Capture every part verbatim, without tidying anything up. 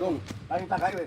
Dong, kami tak kayu.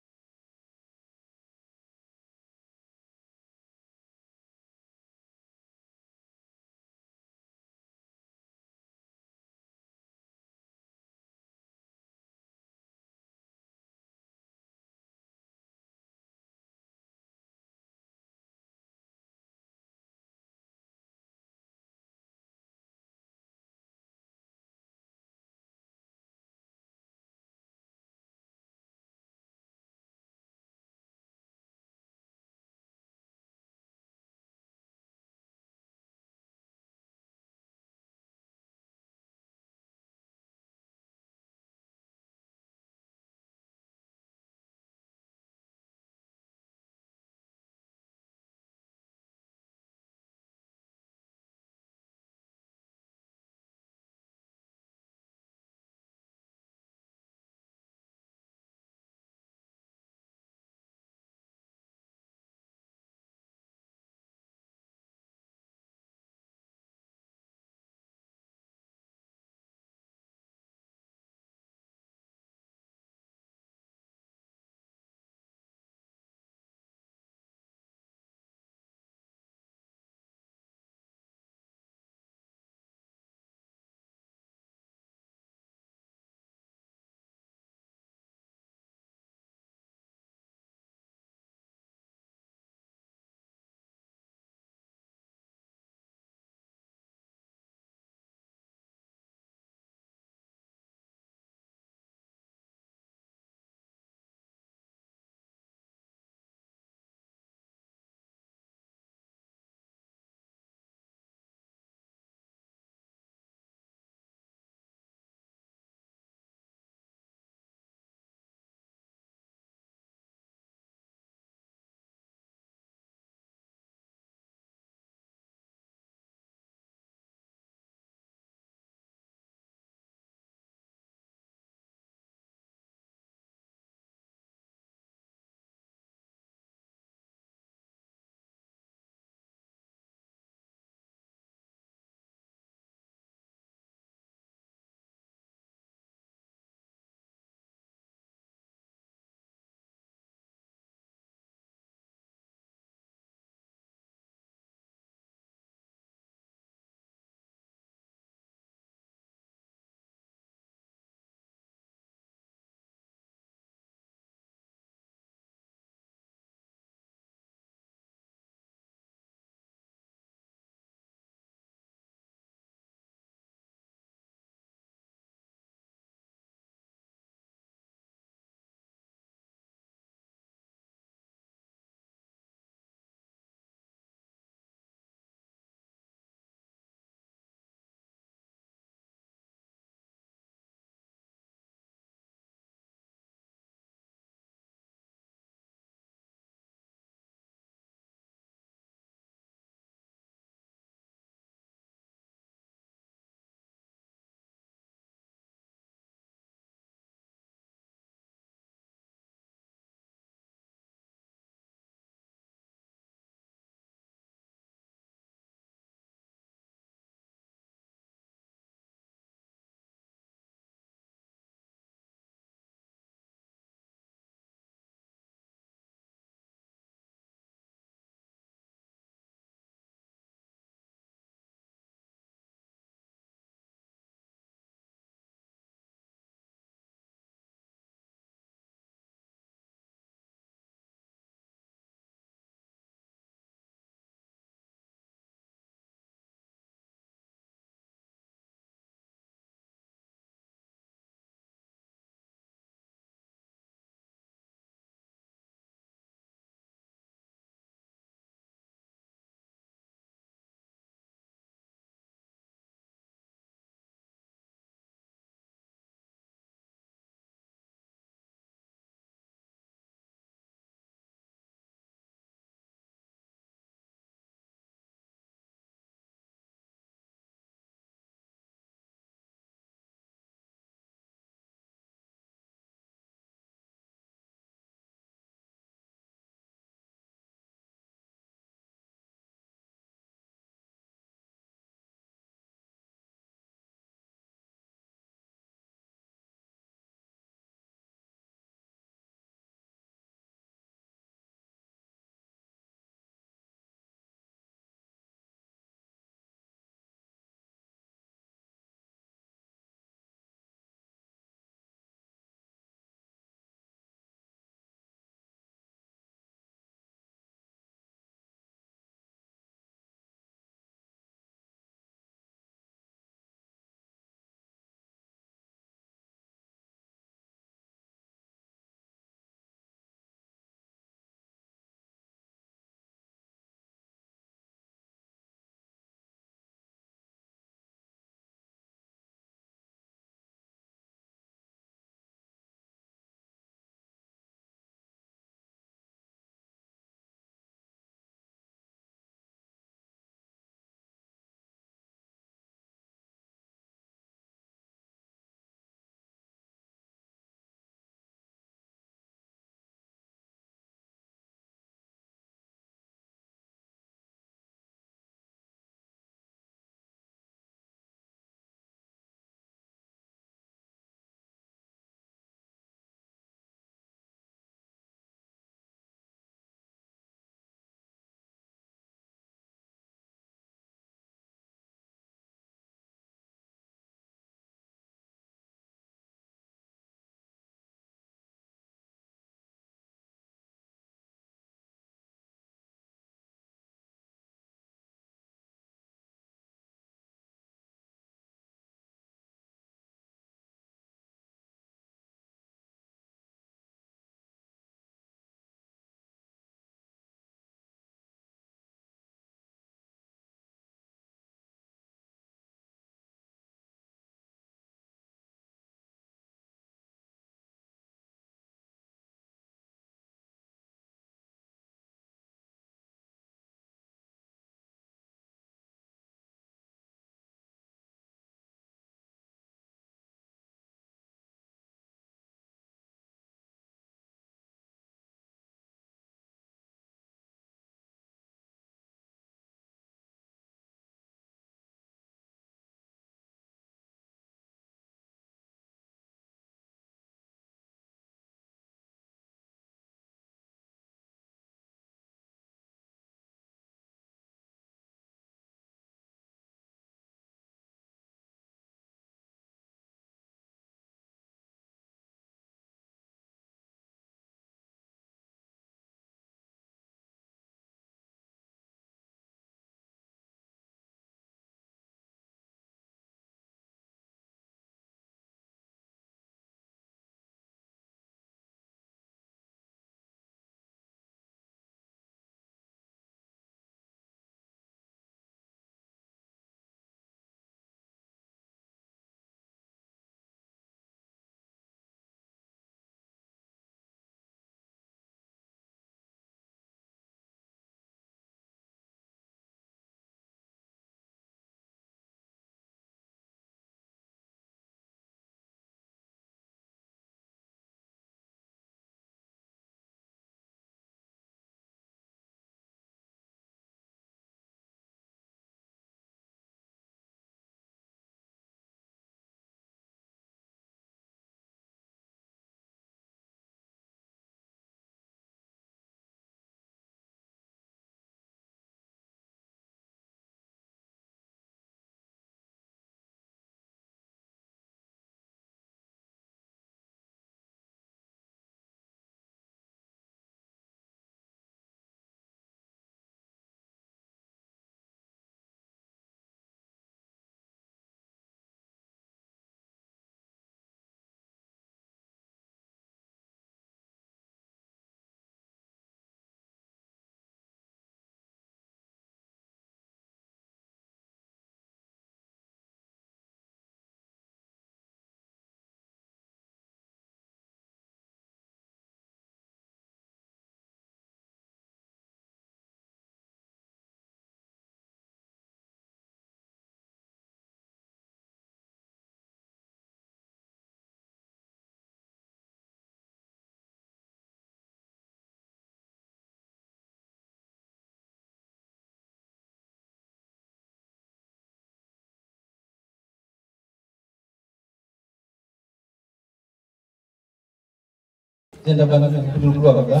Jenda banget yang kedua-dua, ya.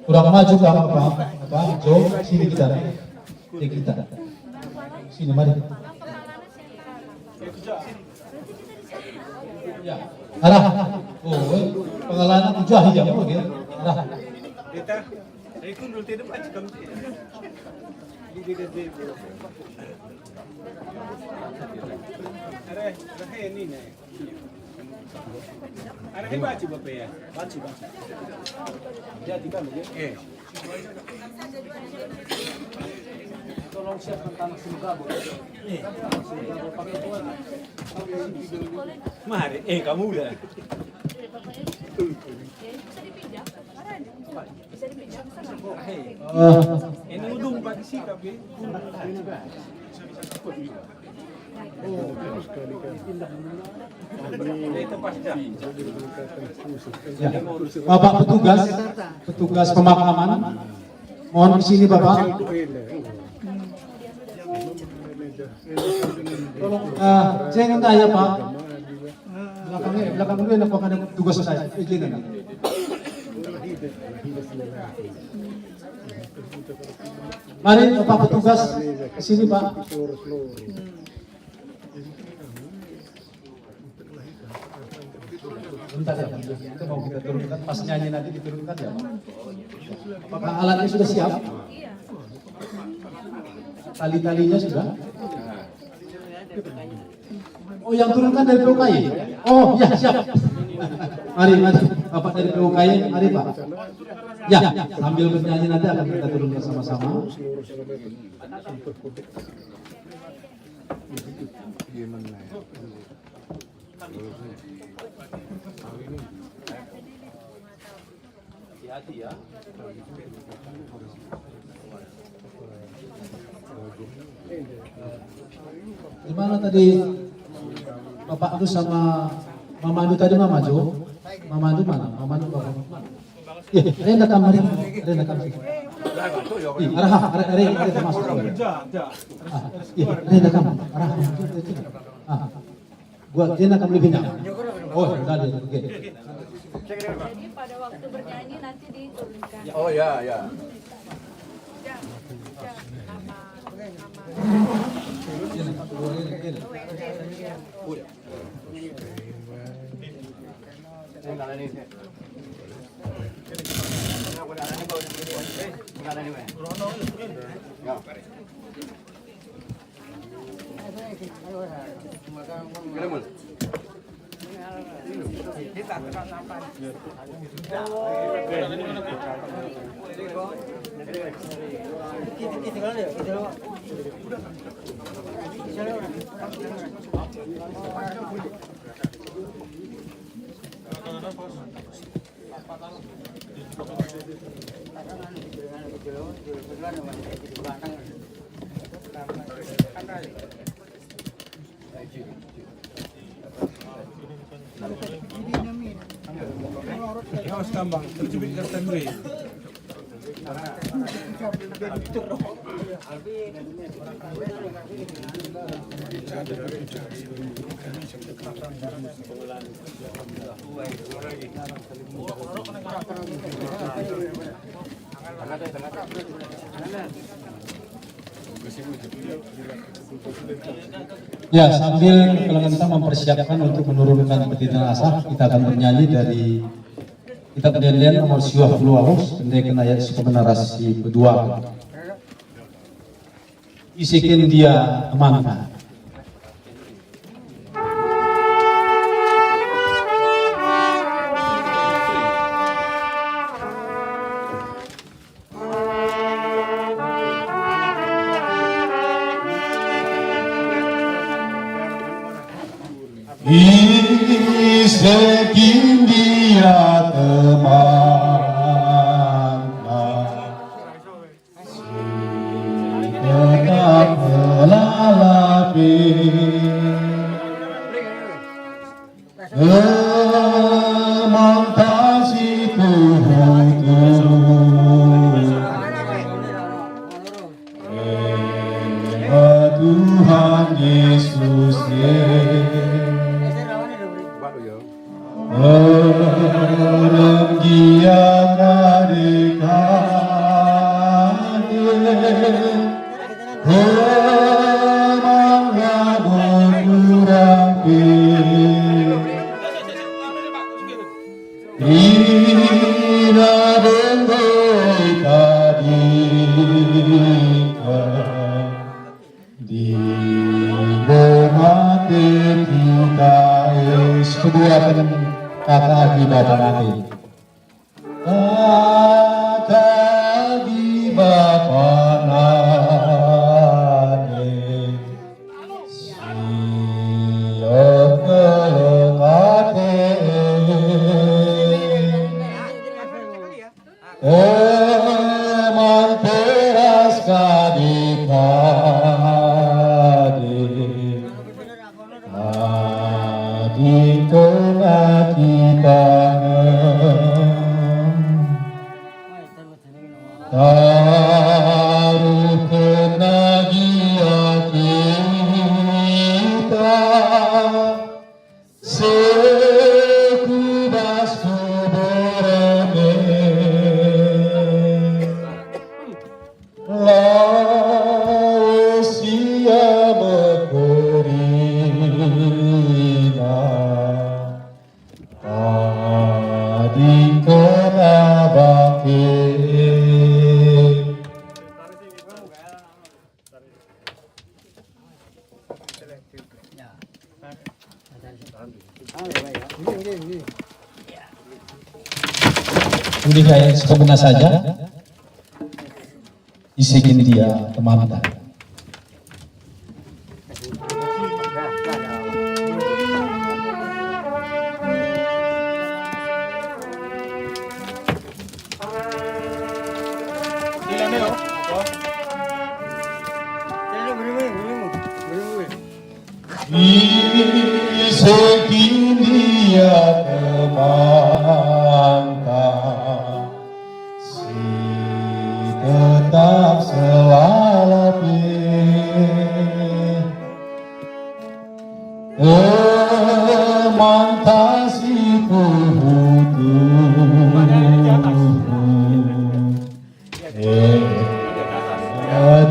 Kurang maju, Kang, apa, apa, Jo, sini kita. Sini kita. Sini, mari. Ya, arah. Oh, eh, pengalaman tujuh hari jam, oh, dia. Arah. Kita, saya kundul tidak macam kamu. Di, di, di, di. Arah, arah ini, nih. Arah ini baca, Bapak, ya? Baca, baca. Jadi, kamu, ya? Eh. Tolong siapkan tanah sini, Bapak. Eh, tanah sini, Bapak, pakai itu aja. Mari, eh, kamu udah. Eh, ini udung pagi sih, tapi. Ya. Bapak petugas, petugas pemakaman, mohon ke sini, Bapak. Tolong, eh, jangan dah ya, Pak. Belakangnya, belakang dulu, enak, Pak, ada tugas saya. Eh, jangan. Mari, Bapak petugas, ke sini, Pak. Bentar ya, itu mau kita turunkan, pas nyanyi nanti diturunkan ya, Pak. Apakah alatnya sudah siap? Tali-talinya sudah? Oh, yang turunkan dari P U K Y? Oh, ya, siap. Mari, mari. Bapak dari P U K Y, mari, Pak. Ya, sambil bernyanyi nanti akan kita turunkan sama-sama. Hati-hati ya. Di mana tadi Bapak Tu sama Mama Tu tadi, Mama Jo? Mama Tu mana? Mama Tu Bapak mana? Ih, renda kam, mari. Renda kam. Ih, arah, arah, arah, arah, masuk. Ah, ih, renda kam. Arah. Ah. Buat dia nak beli bina. Oh, enggak dia. Oke. Jadi pada waktu bernyanyi nanti diturunkan. Oh ya, ya. Ya, sambil keluarga kita mempersiapkan untuk menurunkan peti jenazah, kita akan bernyanyi dari Kitab Ende-enden nomor siwah puluh arus, ende kena ayat si kebenar si kedua. Isiken dia temanna. Isekin dia temanna, si tetap melalapi. Emanta si tuhu-tuhu. Ema Tuhan Yesus e. Anane si erkeleng ate, teman teras kade-kade. Adi kena kita, taruh kena gia kita, seh ku bas kubur eme. Lawes ia me kerina, tadingkena bangke. Ulih kai sepenuhna saja, ise kin dia temanta. Ise kin dia temanta si tetap selalu pe. Temanta si tuhu-tuhu. Eh,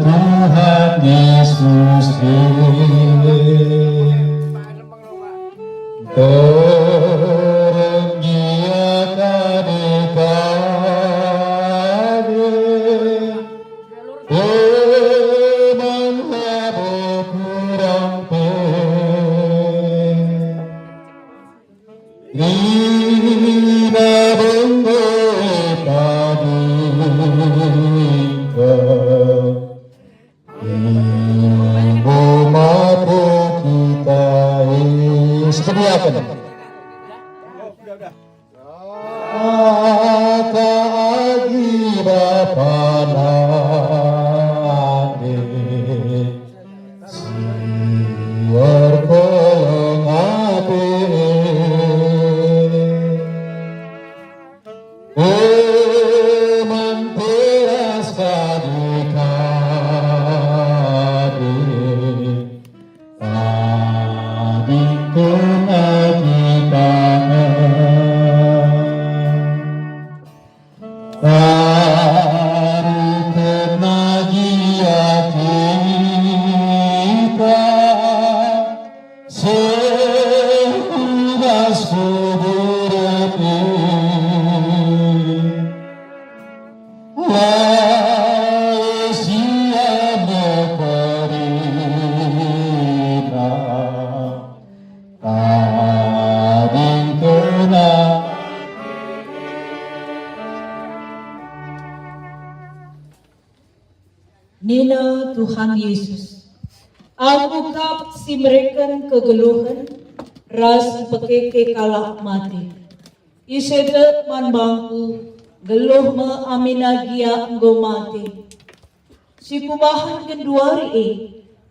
Tuhan Yesus, eh. Terang gia kade-kade, teman labo kurang pe. Kerina benggo itadingken, enggo mate kita e. Sedia kan? Ata agi bapa nande si erkeleng ate. Teman teras kade-kade, tadingkena kita. Taruhken gia kita, seh ku bas kubur e. Lawes ia me kerina, tadingkena. Nina Tuhan Yesus, "Aku kap si mereken kegeluhen ras mpekeke kalak mate. Ise tek man bangKu, geluh me amina gia enggo mate. Si Kubahan genduari e,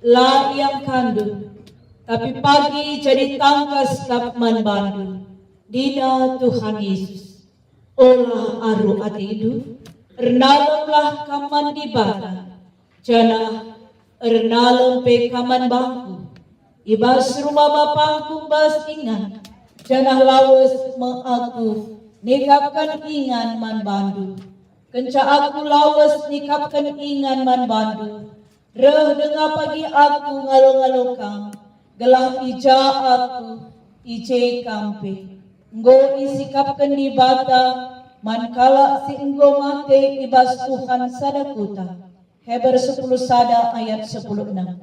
la iangkanNdu, tapi pagi jadi tangkas kap man bandu," nina Tuhan Yesus. Ola aru atendu, ernalemlah kam man Dibata, janah ernalem pe kam man bangKu. I bas rumah BapangKu bas ingan, janah lawes me Aku nikapken ingan man bandu. Kenca Aku lawes nikapken ingan man bandu, reh denga pagi Aku ngalo-ngalo kam, gelah i ja Aku, i je kam pe. Enggo isikapken Dibata man kalak si enggo mate i bas Tuhan sada kuta. Heber sepuluh sada ayat sepuluh enam.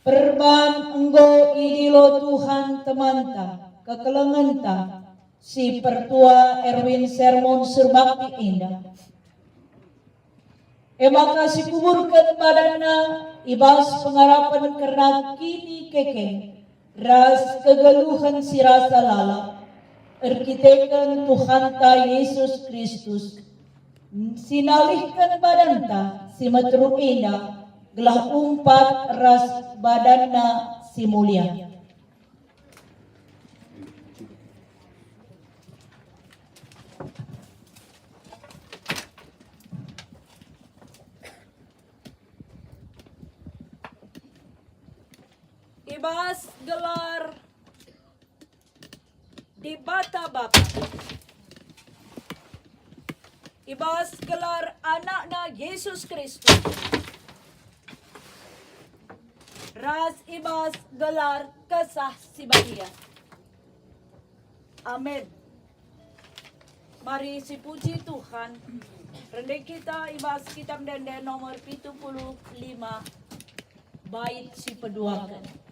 Perban enggo idilo Tuhan temanta, kekelengenta, si Pertua Erwin Sermon Surbakti enda. E maka sikuburken badanna i bas pengarapen kerna kinikeke ras kegeluhen si rasa lalap, erkiteken Tuhanta Jesus Kristus, si nalihken badanta si meteruk enda gelah umpat ras badanna si mulia. I bas gelar Dibata Bapa, i bas gelar Anakna Jesus Kristus, ras i bas gelar Kesah Si Badia. Amin. Mari sipuji Tuhan. Rende kita i bas Kitab Ende-ende nomor pitu puluh lima, bait si peduaken.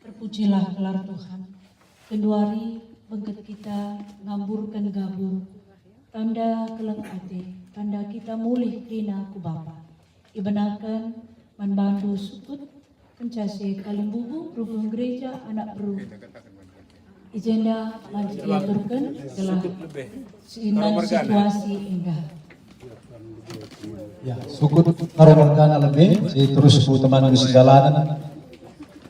Terpujilah gelar Tuhan. Genduari bengket kita ngamburken gabur, tanda keleng ate, tanda kita mulih kerina ku Bapa. Ibenaken man bandu sukut, kenca si kalimbubu, rukun gereja, anak beru. I jenda banci diaturken gelah si ingan situasi enda. Ya, sukut Karo mergana lebe, si terus ku teman si dalanen,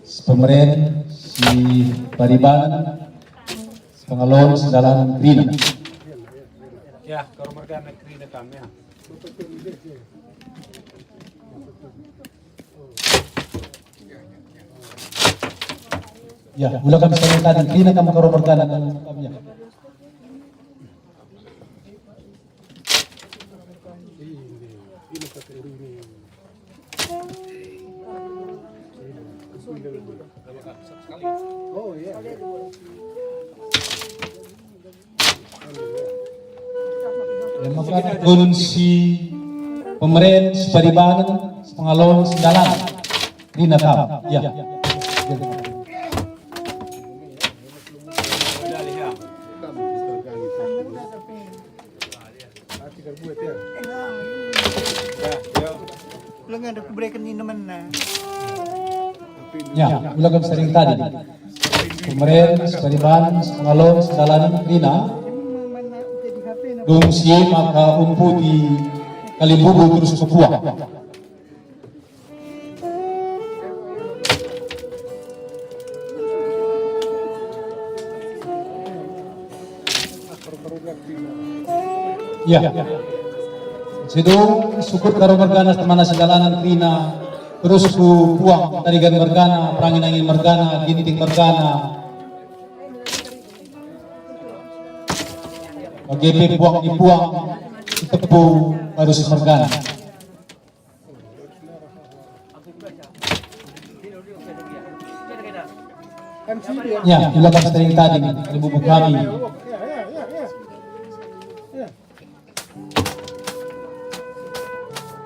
si pemeren, si paribanen, si pengalon, si dalanen kerina. Ya, Karo mergana kerina kami, ya. Ya, ula kami sekali tadi, kerina kami Karo mergana kami, ya. Ya, maka rukun si pemeren, si paribanen, si pengalon, si dalanen. Kerina kam. Ya. Lengan aku bereken inemenna. Ya, ula kami sering tadi. Pemeren, si paribanen, si pengalon, si dalanen kerina. Dung si maka umputi kalimbubu terus ku puang. Ya. Sidung sukut Karo mergana teman si dalanen kerina, terus ku puang, Tarigan mergana, Perangin-angin mergana, Ginting mergana. Bage pe puang ni puang, Sitepu Barus mergana. Ya, ula kami sering tadi, ibu-ibu kami.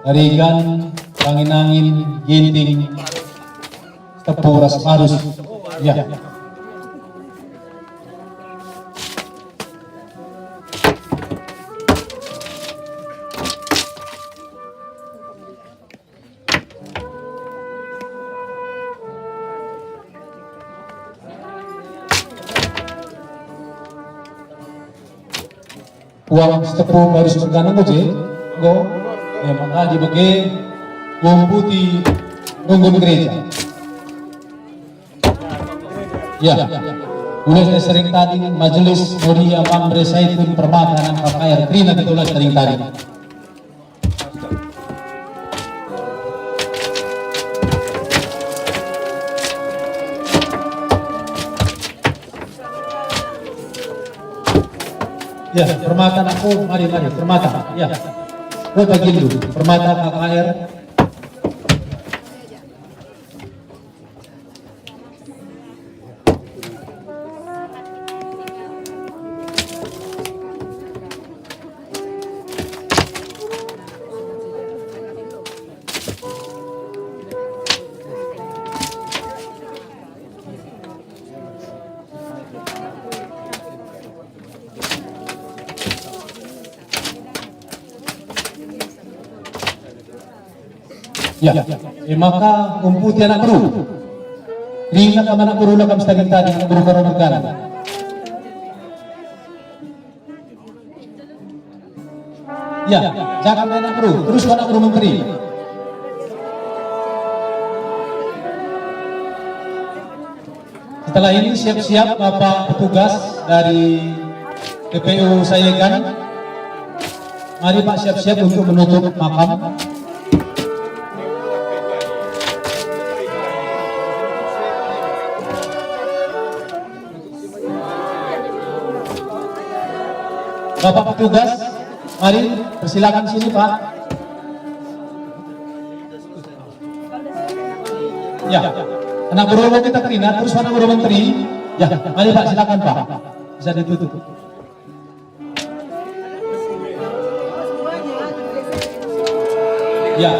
Tarigan, Perangin-angin, Ginting, Sitepu ras Barus. Ya. Puang Sitepu Barus mergana enggo je, enggo. Eh, maka dibege umputi Runggun gereja. Ya. Ulas sering tadi Majelis Moria Mamre Saitun Permata nang K K R kerina kita ulas sering tadi. Ya, Permata nak, oh, mari, mari, Permata. Ya. Oh, bagindu, Permata K K R. Ya, e maka umputi anak beru. Ringan kam anak beru, la kam setadi-tadi, anak beru Karo Mergana. Ya, jangan main anak beru, terus anak beru menteri. Setelah ini siap-siap Bapak petugas dari T P U Sayegan. Mari Pak siap-siap untuk menutup makam. Bapak petugas, mari persilakan sini, Pak. Ya, anak beru kita kerina, terus anak beru menteri. Ya, mari Pak, silakan Pak. Bisa ditutup. Ya,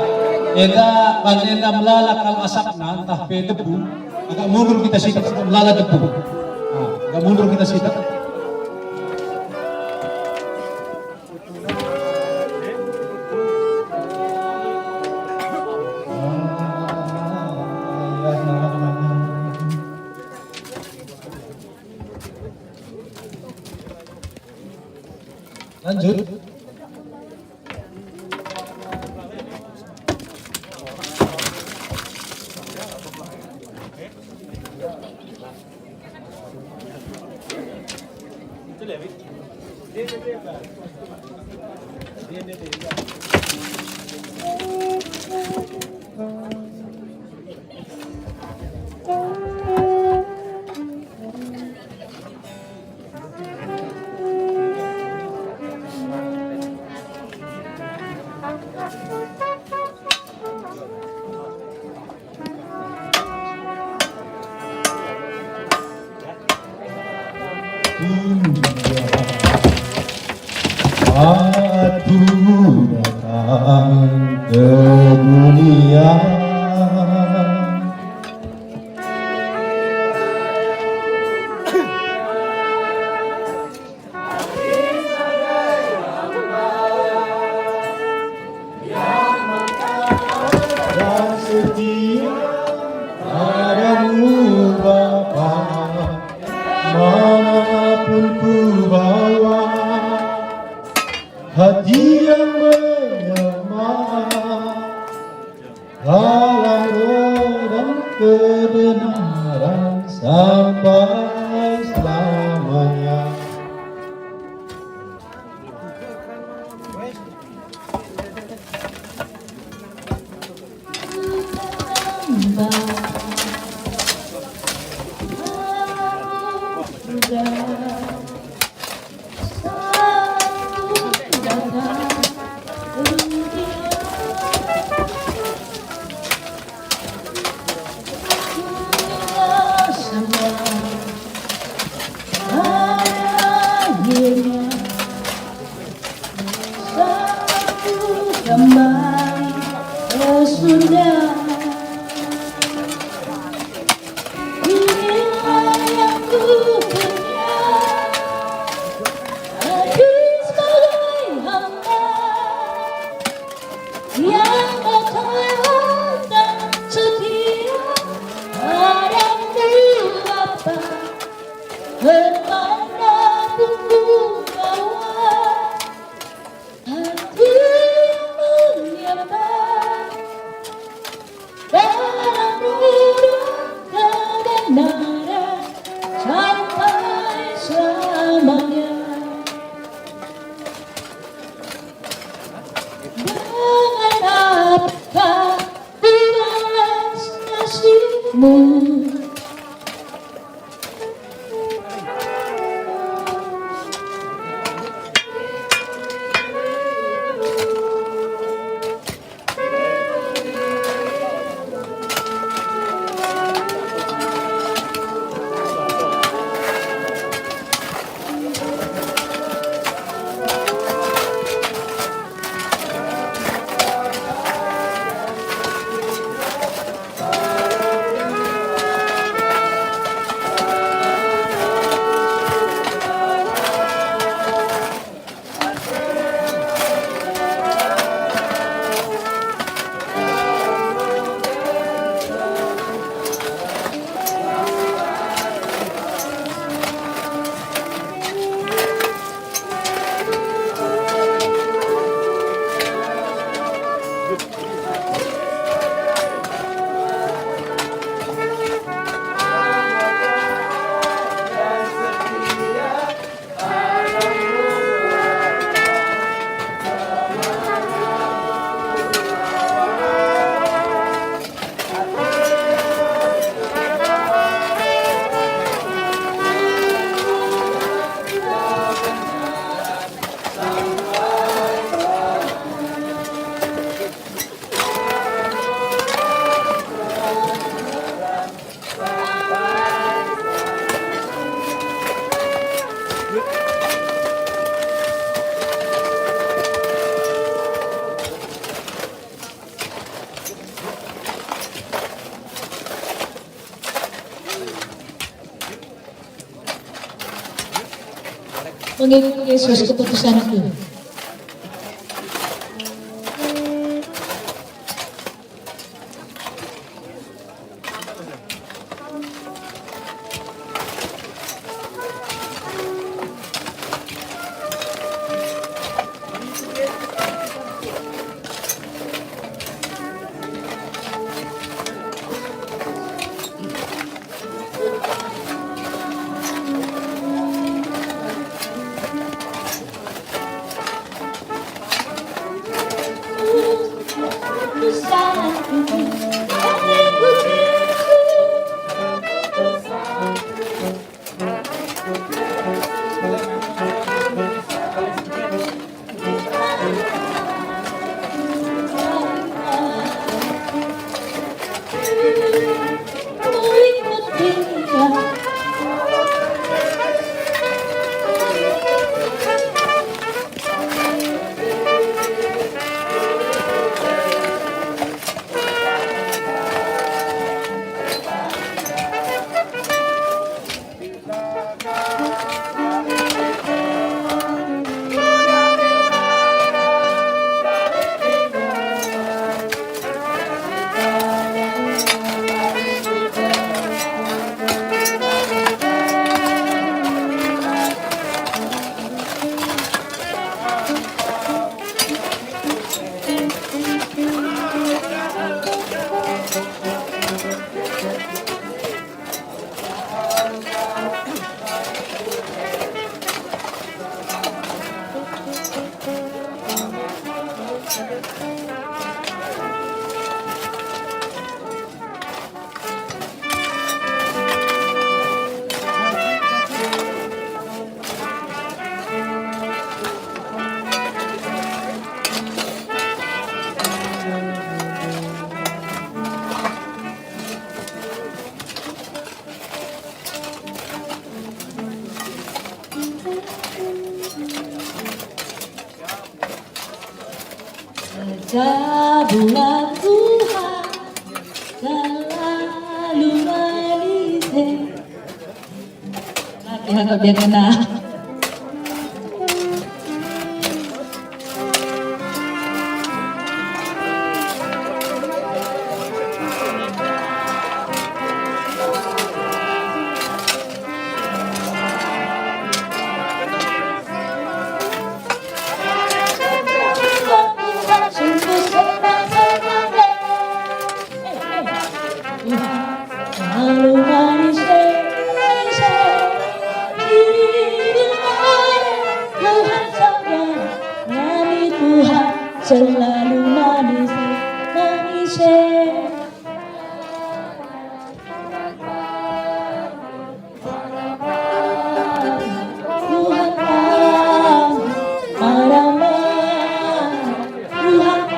enda bas enda melala kal asapna ntah pe debu, agak mundur kita sitik, melala debu. Nah, agak mundur kita sitik. Lanjut. Aku datang ke dunia. Dan setia padamu, Bapa, mana pun kubawa, hati yang menyembah. Dalam roh dan kebenaran sampai selamanya. Kembali ke surga. Inilah yang kupunya, aku sebagai hamba yang bertahan dan setia padamu, Bapa, kemana pun ku bawa. Hati menyembah, Pengikut Yesus keputusanku. Kerja buat Tuhan selalu manis. Latihan kok dia kena. Selalu manis, eh, manis, eh. Tuhan sabar, nami Tuhan selalu manis, eh, manis, eh. Tuhan, Tuhan, Tuhan, Tuhan,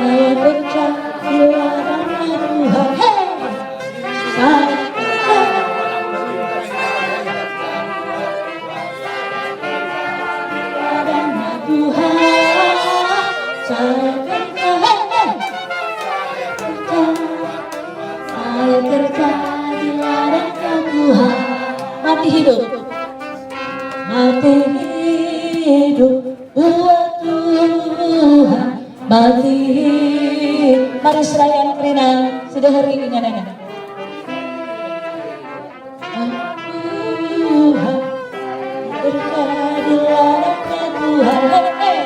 saya percaya di ladangnya Tuhan. Hey! Saya percaya. Tuhan, saya kerja, hei, hei. Saya kerja di ladangnya Tuhan. Mati hidup. Mati hidup buat Tuhan. Mati hidup. Mari serayan kerina, si deheri inganana. Tuhan, kerja di ladangnya Tuhan. Hei, hei.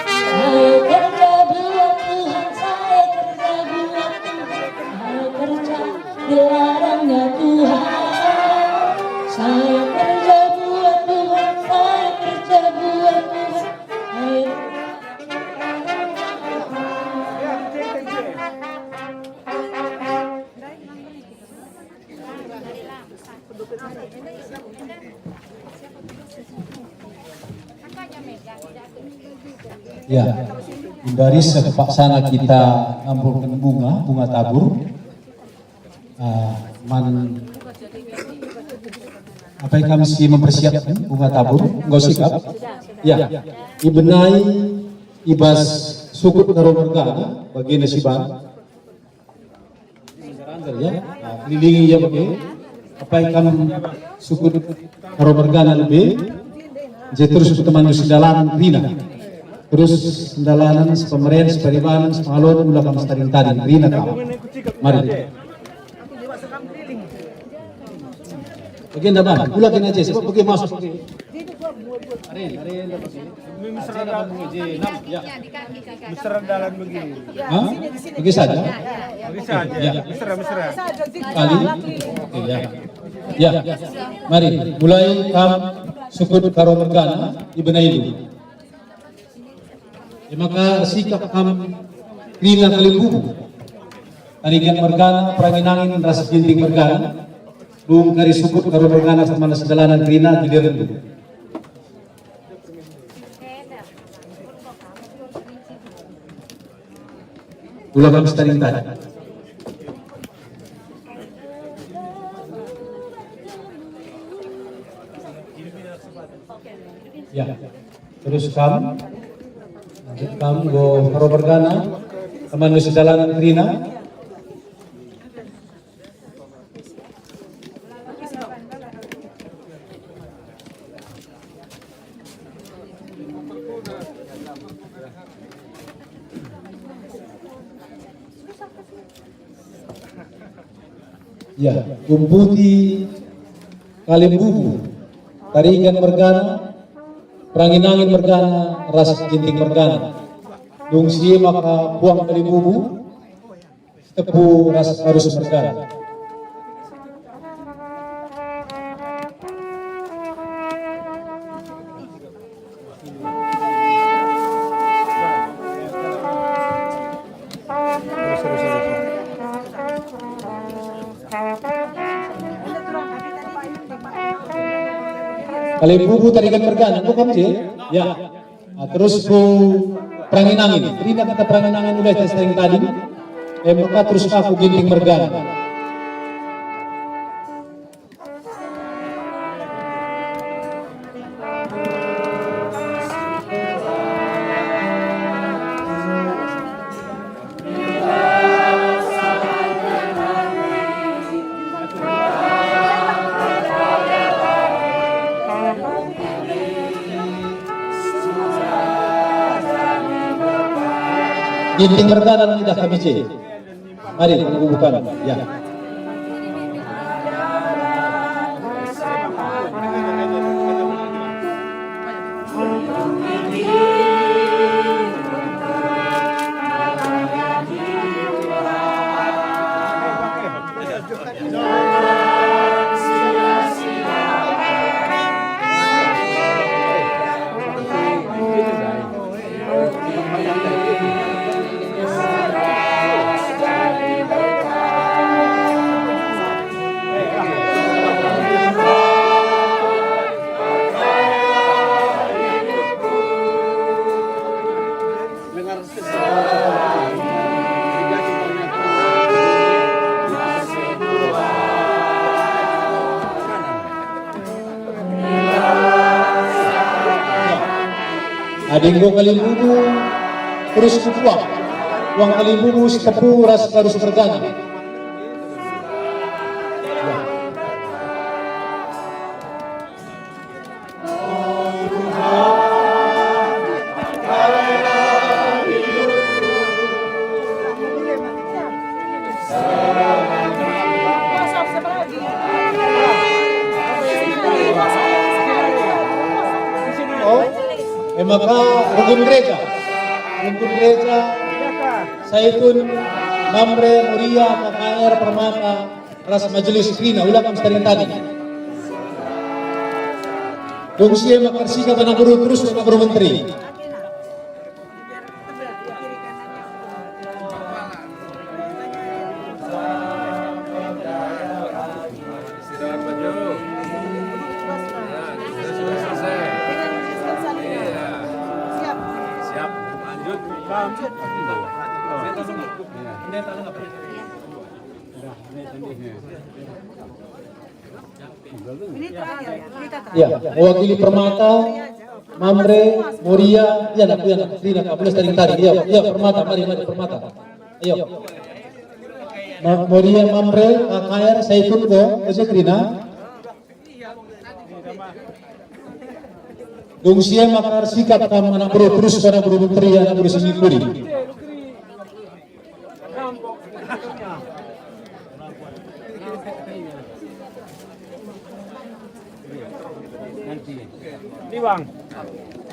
Saya kerja buat Tuhan, saya kerja buat Tuhan, saya kerja di ladangnya Tuhan. Saya kerja buat Tuhan, saya kerja buat Tuhan, saya Ya, genduari sepaksana kita ngamburken bunga, bunga tabur. Ah, man, apai kam si mempersiapken bunga tabur? Enggo sikap? Ya, ibenai i bas sukut Karo mergana, bagenda si ban. Ya, nah, kelilingi ia bage. Apai kam sukut Karo mergana lebe, je terus ku teman si dalan kerina. Terus dalanen, sepemeren, seperibanen, sepengalon, ula kam setaring-taring kerina kam. Mari. Bagi enda ban, ula kena je, sebab bagi masuk bagi. Are, are, enda bagi. Mesra dalan. Ya. Mesra dalan begini. Hah? Bagi saja. Bagi saja. Ya. Mesra, mesra. Kali. Ya. Ya. Mari, mulai kam sukut Karo mergana i Benailu. E maka sikap kam kerina Kalimbubu. Tarigan mergana, Perangin-angin ras Ginting mergana. Dung kari sukut Karo mergana, semanas dalanan kerina, giliran dulu. Ula kam setaring-taring. Ya. Terus kam, lanjut kam, enggo Karo mergana, teman si dalan kerina. Ya, kumputi Kalimbubu, Tarigan mergana, Perangin-angin mergana, ras Ginting mergana. Dung si e maka puang Kalimbubu, Tepu ras Karus mergana. Kalimbubu, Tarigan mergana, enggo kam je? Ya. Ah, terus ku Perangin-angin. Kerina kata Perangin-angin, ula setaring-taring. E maka terus ka ku Ginting mergana. Ginting mergana ngidah kami je. Mari, bukan. Ya. Adi enggo Kalimbubu, terus ku puang. Puang Kalimbubu si Tepu ras Karus mergana. Oh, e maka rukun gereja. Rukun gereja Saitun, Mamre, Moria, K K R, Permata, ras majelis kerina, ula kam setaring-taring. Dung si e maka ersikap anak beru terus anak beru menteri. Siap. Lanjut. Pendeta dengar. Ini terakhir, ini terakhir. Ya, mewakili Permata, Mamre, Moria, ya, nak, ya, nak, Rina, kamu setaring-taring. Ya, ya, Permata, mari, mari, Permata. Ayo. Ma-, Moria Mamre, Kakayar, Saipun, go, oje kerina. Dung si e maka ersikap kam anak beru, terus anak beru menteri, anak beru singikuri. Nanti. Ini, Bang.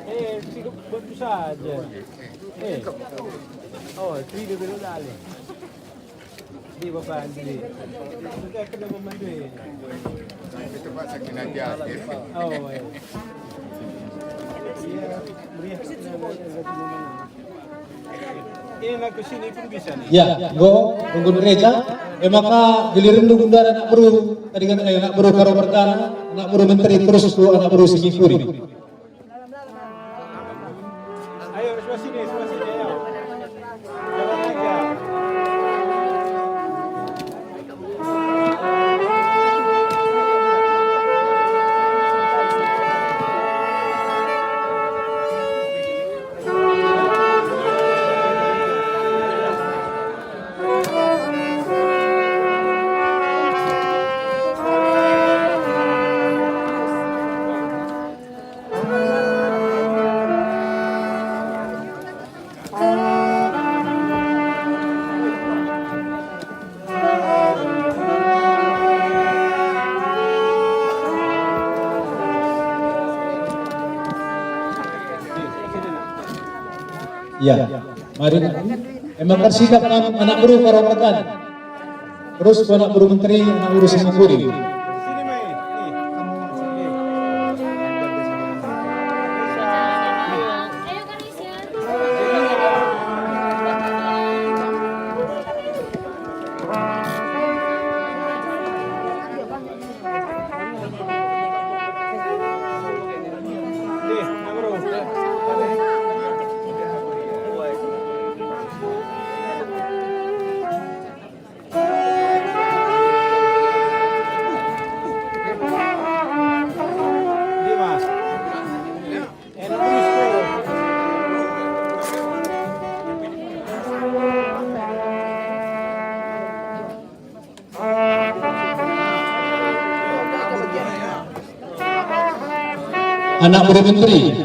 Eh, singgup bantu saja. Eh. Oh, sini dulu dali. Ini Bapak Andri. Sudah kena memandu ini. Itu Pak Sakin aja. Oh, iya. Iya, meriah. Ini nak ke sini pun bisa nih. Ya, enggo, enggo gereja. E maka giliren ndu gundar anak beru, tadi kan, eh, anak beru Karo Mergana, anak beru menteri, terus tu anak beru singikuri. Ayo, sebelah sini, sebelah sini, ayo. Jalan aja. Ya, mari. Emang kan sikap kam anak beru Karo Mergana. Terus ku anak beru menteri, anak beru singikuri. Anak beru menteri.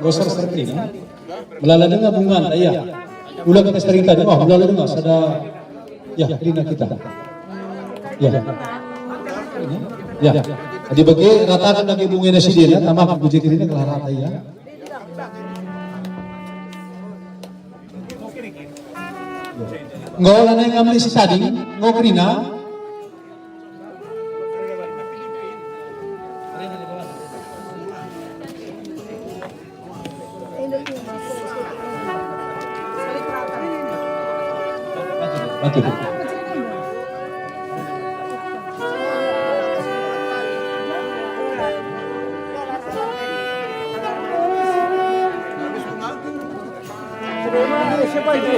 Gosor seperti ini. Melala denga bunga, ya. Ula kita sering tadi, oh, melala denga, sada, ya, kerina kita. Ya. Ya. Jadi bagi rata lagi bunga nasi dia, tambah bujik kerina kelah rata, ya. Enggo lanai ngambil si tadi, enggo kerina. Oke. Siapa itu?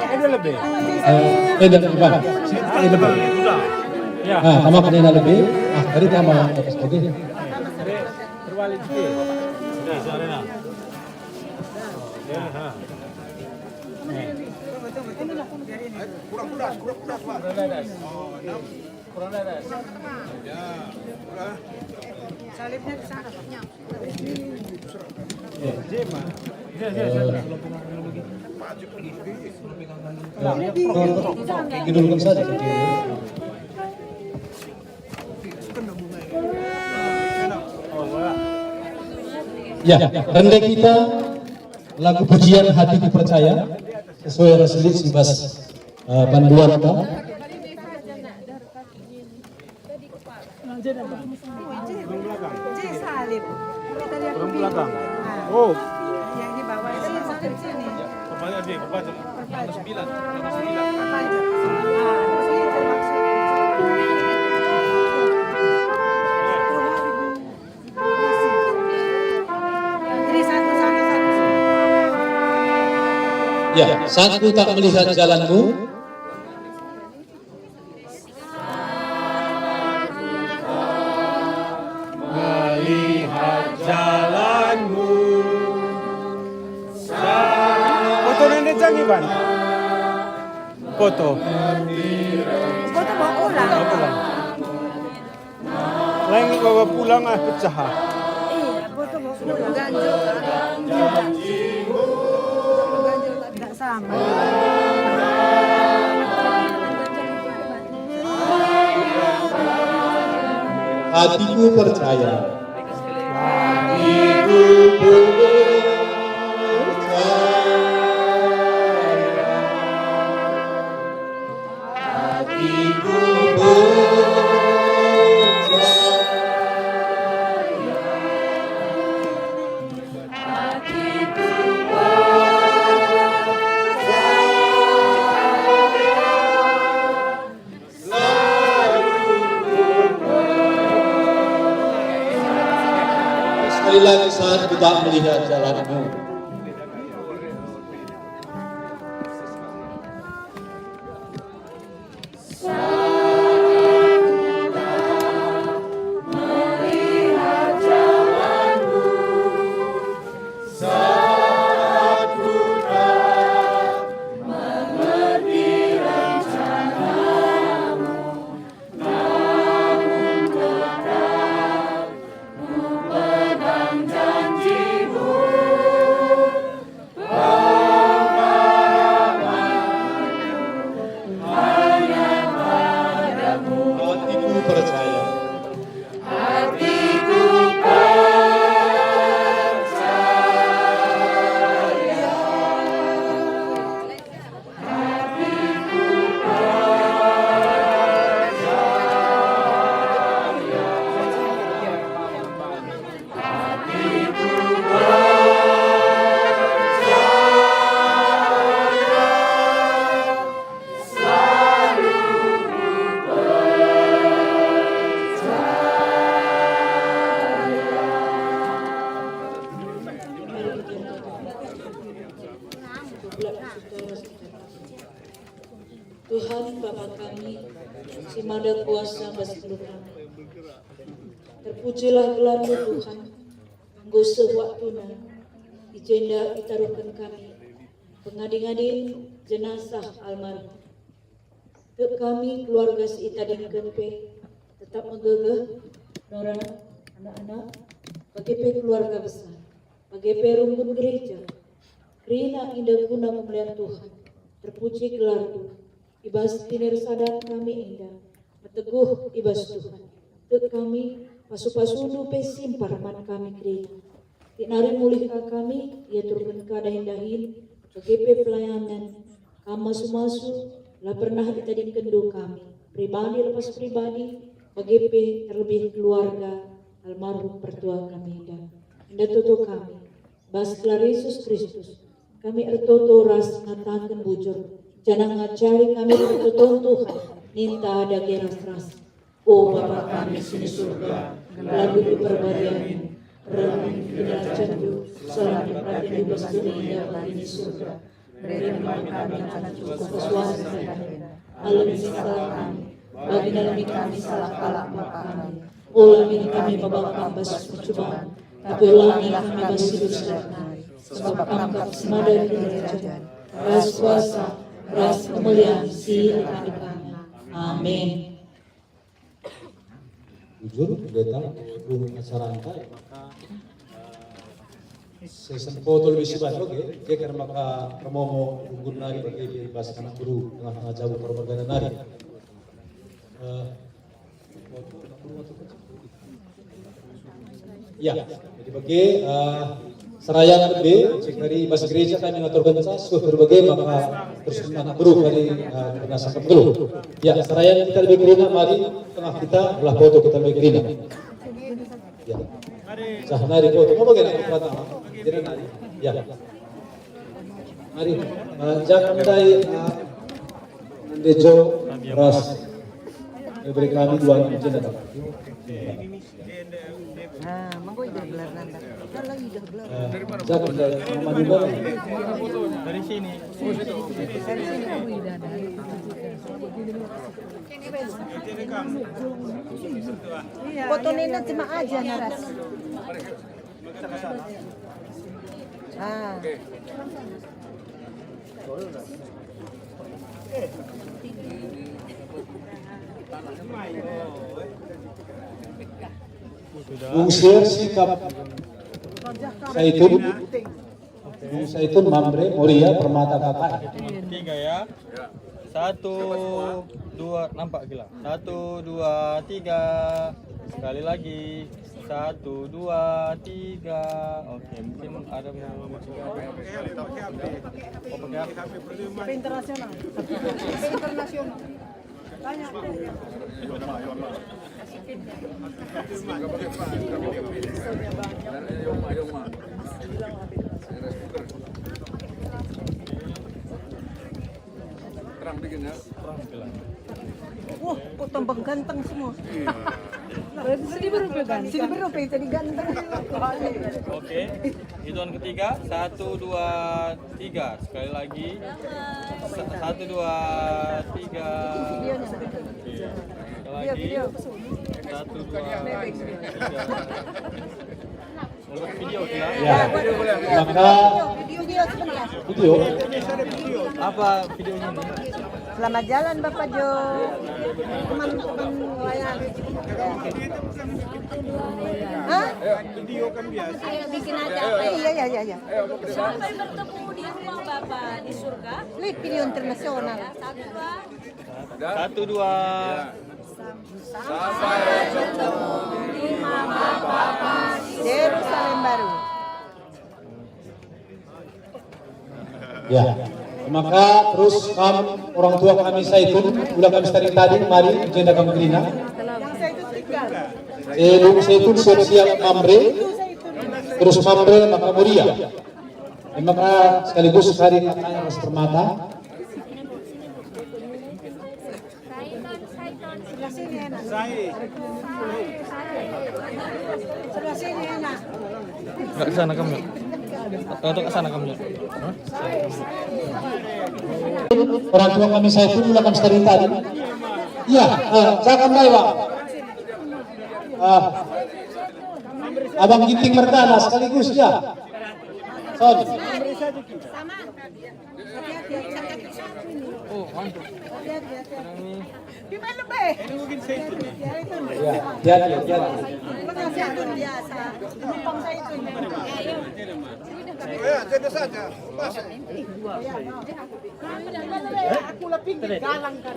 Ada lebih. Eh, eh, dah, Bang. Eh, lebih. Ya. Ah, sama kena lebih. Ah, tadi sama atas putih. Terbalik sikit. Sudah, sudah. Ya, ha. Kurang pulas, kurang pulas, Pak. Kurang pulas. Salibnya di sana, Pak. Ya, rende kita lagu pujian Hatiku Percaya sesuai ras lirik si bas, eh, panduan ta. J Salim. Kita lihat di belakang. Ah. Oh. Yang di bawah ini, sini. Perpanjang, Dik, perpanjang. Perpanjang. Sembilan. Perpanjang. Ah, terus ini termasuk. Jadi satu, satu, satu. Ya, satu tak melihat jalanmu. Jalanmu. Foto nende jangi, Ban. Foto. Foto bawa pulang. Bawa pulang. Lain bawa pulang, ah, pecah, ah. Iya, foto bawa pulang. Ganjil, kan? Ganjil, tak sama. Hatiku percaya. Hatiku percaya. Hatiku percaya. Sekali lagi, saat ku tak melihat jalanmu. Hatiku percaya. Tuhan Bapa kami, si mada kuasa bas geluh kami. Terpujilah gelarNdu, Tuhan, enggo seh waktuna i jenda itaruhken kami pengadi-ngadin jenazah almarhum. Tek kami, keluarga si itadingken pe, tetap megegeh, Nora, anak-anak, bage pe keluarga besar, bage pe runggun gereja. Kerina indah guna kemulian Tuhan, terpuji gelarNdu. I bas kinirsadahen kami enda, meteguh i bas Tuhan. Tek kami, pasu-pasuNdu pe simpar man kami kerina. Tek nari mulih ka kami, iaturken ka dahin-dahin, bage pe pelayanen. Kam masu-masu, la pernah itadingkenNdu kami, pribadi lepas pribadi, bage pe terlebih keluarga almarhum pertua kami enda. Enda toto kami, bas gelar Yesus Kristus, kami ertoto ras ngataken bujur, janah ngajari kami pertoton Tuhan, ninta dage ras-ras. O Bapa kami si i Surga, gelarNdu iperbadia, reh min kinirajanNdu, selamat atendu bas doni enda bagi i Surga. Bereken man kami akan tugas suari si dahin. Alemi salah kami, bagi nalemi kami salah kalak man kami. Ola min kami maba kam bas percuban, tapi olangi kami bas si dosa nari. Sebab kam kap si mada kinirajan, ras kuasa, ras kemulian si kami. Amin. Bujur, pendeta, untuk acara enda, maka, eh, sesen foto lebih siban, oke, oke, karena maka permomo unggur nari bagi bebas anak guru tengah-tengah jabu permergana nari. Eh, ya, jadi bagi, eh, Serayan lebe, cekari bas gereja kami ngaturkenca, suh terbage maka terus anak beru kali, eh, kena sangkep dulu. Ya, serayan kita lebe kerina, mari tengah kita, belah foto kita lebe kerina. Ya. Sah nari foto, mau bagaimana pertama? Jadi nari. Ya. Mari, eh, jangan dari, eh, Nande Jo ras. Ya, beri kami dua jendela. Nah, mengko idah gelar nanda. Kalau idah gelar. Eh, jangan dari Mama Dina. Dari sini. Dari sini, oh, idah, nah. Foto nina cuma aja, Naras. Ah. Bung Sir, sikap Zaitun. Bung Zaitun, Mamre, Moria, Permata, K K I. Tiga ya. Satu, dua, nampak gila. Satu, dua, tiga. Sekali lagi. Satu, dua, tiga. Oke, mungkin ada mau. Internasional. Internasional. Terang bikin ya. Wah, kok tambah ganteng semua. Sini berubah ganteng. Sini berubah jadi ganteng. Oke, hitungan ketiga, satu, dua, tiga. Sekali lagi. Sa- satu, dua, tiga. Sekali lagi. Satu, dua, tiga. Untuk video ya. Ya. Maka video. Apa videonya ini? Selamat jalan Bapak Jo. Teman-teman layar. Hah? Video kan biasa. Ayo bikin aja apa ya? Iya, iya, iya, iya. Sampai bertemu di rumah Bapak di surga. Lip video internasional. Satu, dua. Satu, dua. Sampai bertemu di rumah Bapak di surga. Yerusalem Baru. Ya. Maka terus kam orang tua kami Zaitun, ula kami Setaring Tading, mari jenda kam kerina. Eh, Bung Zaitun siap-siap Mamre, terus Mamre maka Moria. Eh, maka sekaligus hari katanya ras Permata. Sebelah sini enak. Sebelah sini enak. Enggak ke sana kamu. Enggak ke sana kamu. Hah? Orang tua kami Zaitun, ula kami Setaring Tading. Ya, eh, saya akan bawa. Ah. Abang Ginting Mertana sekaligus ya. Son. Oh, mantap. Di mana, Be? Ya, hati-hati, hati-hati. Ya, jaga saja. Pas. Aku la pinggir dalan kan.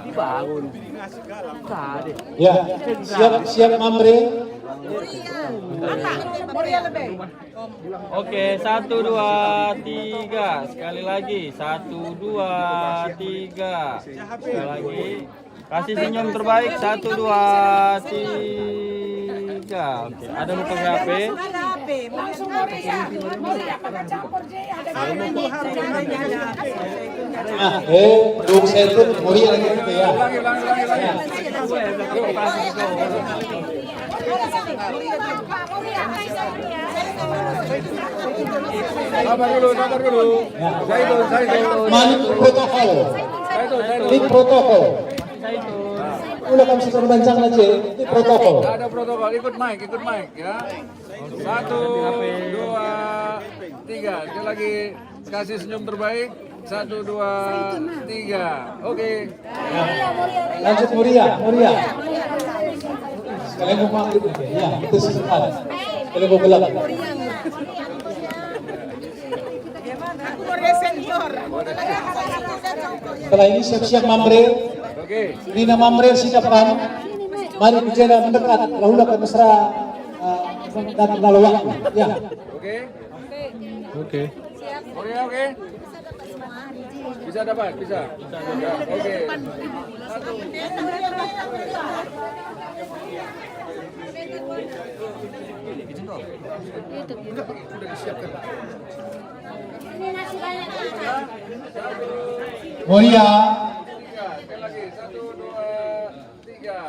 Dibangun. Tadi. Ya, siap, siap Mamre. Oke, satu, dua, tiga. Sekali lagi, satu, dua, tiga. Sekali lagi. Kasih senyum terbaik, satu, dua, tiga. Oke, ada buka H P. Langsung Moria. Moria pakai campur je, ada. Ah, eh, dong saya tuh Moria lagi gitu ya. Sabar dulu, sabar dulu. Zaitun, Zaitun. Mari protokol. Zaitun, Zaitun. Ini protokol. Ula kam suka bancang aja. Ini protokol. Ada protokol, ikut mic, ikut mic ya. Satu, dua, tiga. Sekali lagi kasih senyum terbaik. Satu, dua, tiga. Oke. Ya. Lanjut Moria, Moria. Sekalian mau maghrib nih, ya, itu sebentar. Sekalian mau gelap. Setelah ini siap-siap Mamre. Oke. Rina Mamre siap kan? Mari bicara mendekat, lahula ke mesra, eh, dan lalu waktu. Ya. Oke. Oke. Oke, oke. Bisa dapat, bisa. Oke. Moria. Sekali lagi, satu, dua, tiga.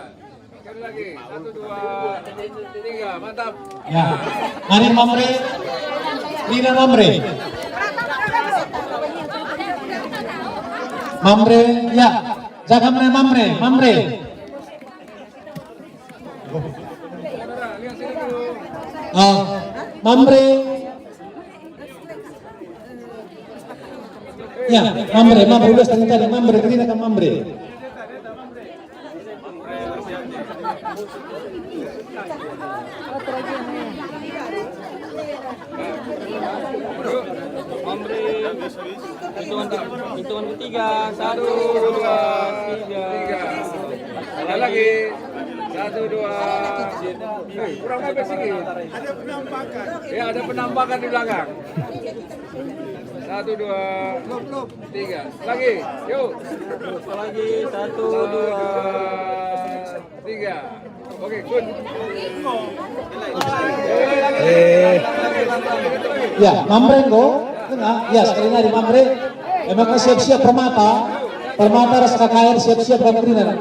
Sekali lagi, satu, dua, tiga, mantap. Ya, mari Mamre, Rina Mamre. Mamre, ya. Jaga menai Mamre, Mamre. Ah, Mamre. Ya, Mamre, Mamre, ulas tadi, Mamre, gerina kan Mamre. Hitungan, hitungan ketiga, satu, dua, tiga. Ada lagi. Satu, dua. Kurang apa sih? Ya, ada penampakan di belakang. Satu, dua, tiga. Lagi, yuk. Lagi, satu, dua, tiga. Oke, good. Eh. Ya, Mamre enggo. Kena. Ya, sekali lagi Mamre. Emang siap-siap Permata. Permata ras K K R siap-siap kan kerina.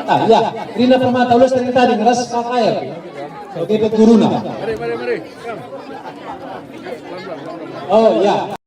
Ah, ya, Rina Permata ulas tadi tadi ngeras K K R. Oke, peturuna. Mari, mari, mari. Come. Oh, ya.